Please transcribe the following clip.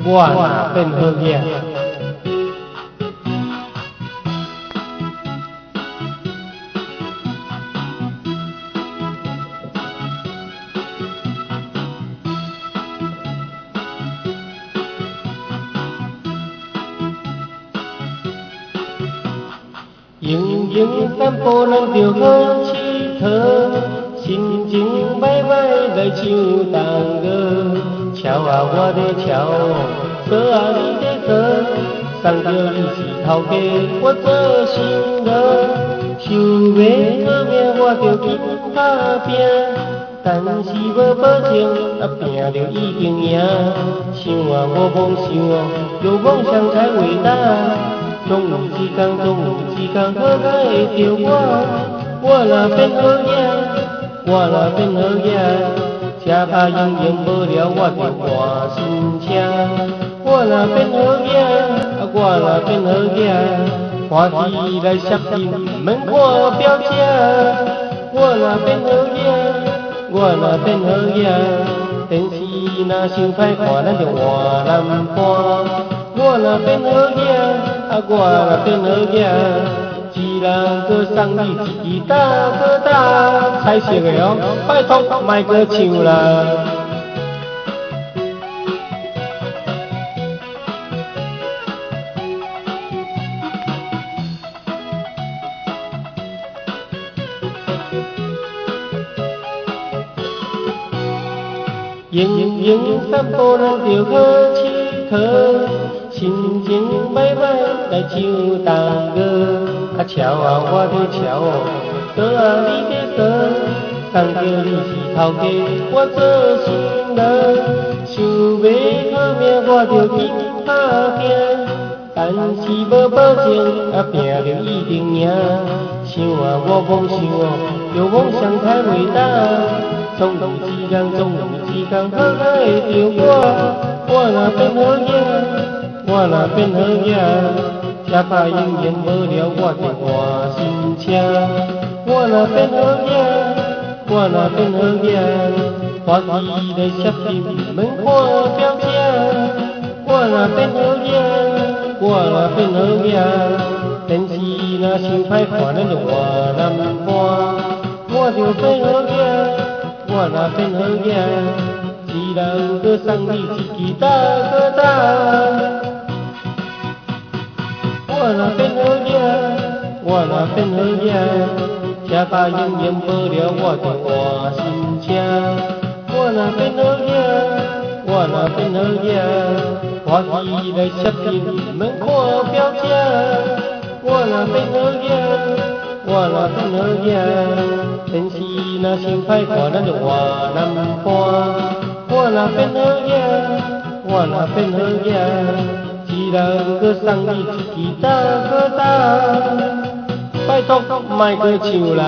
我若變好囝。闲闲散步，咱著好𨑨迌，心情歹歹來唱情歌。撨啊我咧撨，趖啊你咧趖，送著你是頭家，我做新郎。想欲好命，我著緊拍拼，但是無保證，啊拼著一定贏。想啊無夢想哦，有夢想才偉大。總有一天，總有一天，好佳會著我。我若變好囝，我若變好囝，車拍營營無聊，我就換新車。我若變好囝，我若變好囝，歡喜來攝影，毋免看表姐。我若變好囝，我若變好囝，電視若傷歹看，咱就換南盤。我若變好囝，啊我若變好囝，一人閣送你一支大哥大，彩色的哦，拜託莫閣唱啦。閒閒散步，咱著好𨑨迌，心情歹歹來唱情歌。啊撨啊我咧撨，趖啊你咧趖，送著你是頭家，我做新郎。想欲好命，我著緊拍拼，但是無保證，啊拼著一定贏。想啊無夢想哦，有夢想才偉大。總有一天，總有一天，好佳會著我。我若變好囝，我若變好囝，車拍營營無聊，我就換新車。我若變好囝，我若變好囝，歡喜來攝影，毋免看表姐。我若變好囝，我若變好囝，電視若傷歹看，咱就換南盤。我就變好囝，我若變好囝，一人閣送你一支大哥大。我若變好囝，我若變好囝，車拍營營無聊，我就換新車。我若變好囝，我若變好囝，歡喜來攝影，毋免看表姐。我若變好囝，我若變好囝，電視若傷歹看，咱就換南盤。我若變好囝，我若變好囝，一人閣送你一支大哥大，拜託莫閣唱啦。